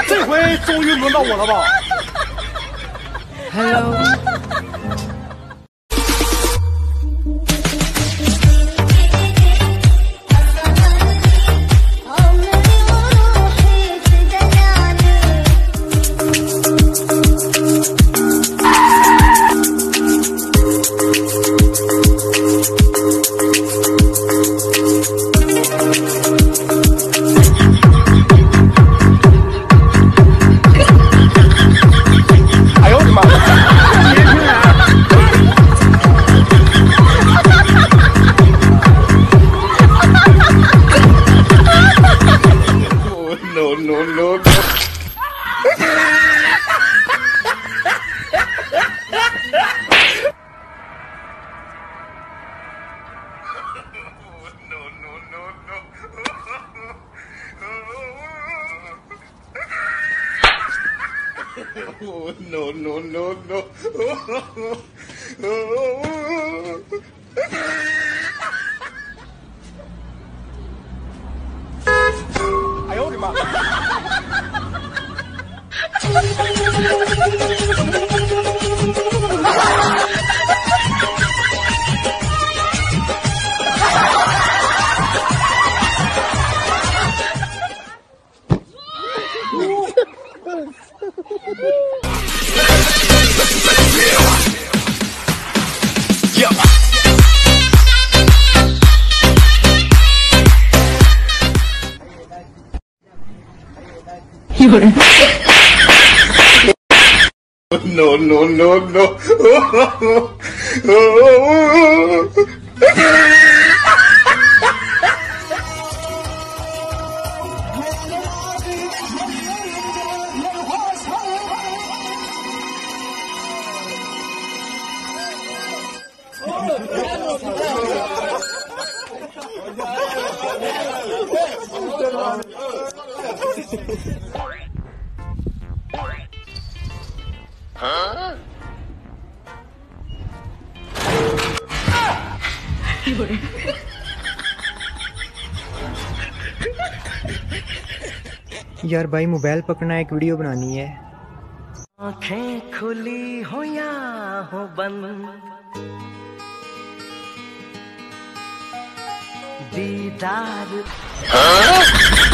这回终于轮到我了吧 ？Hello。 No, no, no. No, no, no, no. No, no, no, no. 哎呦我的妈！有人。 No, no, no, no. 啊！有人。यार भाई मोबाइल पकड़ना, एक वीडियो बनानी है। आंखें खुली हो या हो बंद, दीदार। हाँ?